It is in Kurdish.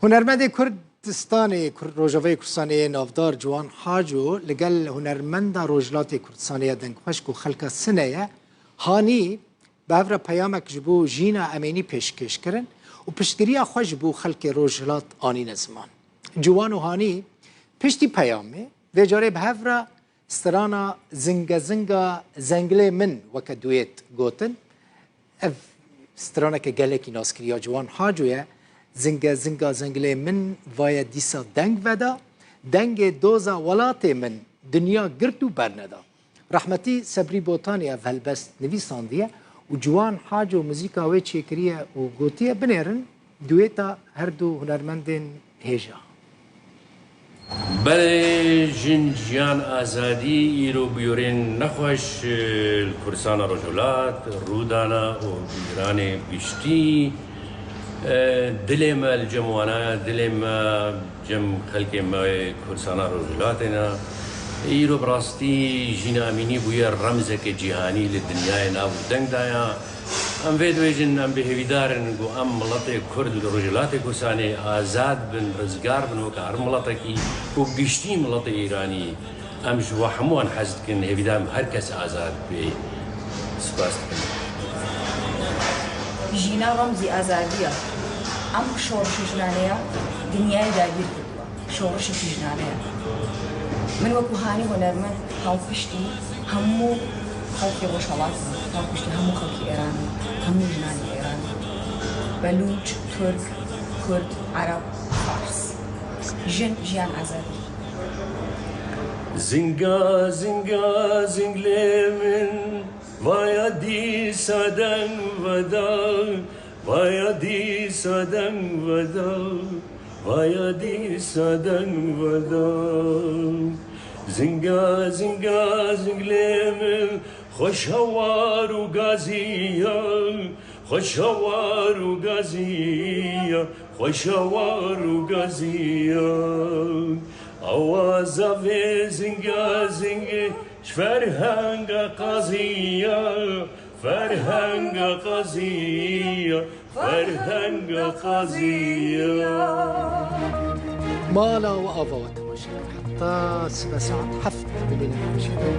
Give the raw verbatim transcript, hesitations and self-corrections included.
Hunermendê Kurdistanê, Kur-, Rojavayê Kurdistanê yê navdar Ciwan Haco li gel hunermenda Rojhilatê Kurdistanê ya dengxweş ku xelka Sine ye, hanî bi hev re peyamek ji bo Jîna Emînî pêşkêş kirin û piştgiriya xwe ji bo xelkê Rojhilat anîne ziman. Ciwan û hanî piştî peyamê vê carê bi hev re strana Zinge zinga zengilê min weke duyêt gotin. Ev straneke gelekî naskirî ya Ciwan Haco ye. Zinge zinga zengilê min vaye dîsa deng veda. Dengê doza welatê min dinya girt û berneda. Rehmetî Sebrî Botanî ev helbest nivîsandiye û Ciwan Haco muzîka wê çêkiriye û gotiye, binêrin. Dueta her du hunermendên hêja. Belê, jin, jiyan, azadî îro bûyerên nexweş, e, li Kurdistana Rojhilat rû dana û bi Îranê giştî, e, dilê me li cem wana ye, dilê me cem xelkê me yê Kurdistana Rojhilatê ne. Îro bi rastî Jîna Emînî bûye remzeke cîhanî li dinyayê nav û deng daye. Em vê dibêjin, em bi hêvîdar in ku em miletê Kurd li Rojhilatê Kurdistanê azad bin, rizgar bin weke her miletekî û giştî miletê Îranî. Em ji we hemûyan hez dikin, hêvîdar in her kes azad bê. Spas dikim. Jîna remzî azadî ye. Em şoreşê jinanê ya dinyayê dagîr kir. Şoreşekî jinane ye. Min wekî hanî hunermend hewl piştî hemû xelkê Rojhelat, hewl piştî hemû xelkê Îranê, hemû jinanê Îranê. Belûç, Tirk, Kurd, Ereb, Fars. Jin, jiyan, azadî. Zinga, zinga, zinglê min, vaya dîsa deng veda, vaya dîsa deng veda, vaya dîsa deng veda. Zinga, zinga, zinglê min, xweş hewar û gazî ya, xweş hewar û gazî ya, xweş hewar û gazî ya. Awaza vê zinga zingê ji ferhenga qazî ya, ferhenga qazî ya, ferhenga qazî ya. Mala we ava we temaşe kir. Heta sibe saet heft bilîne temaşe kir.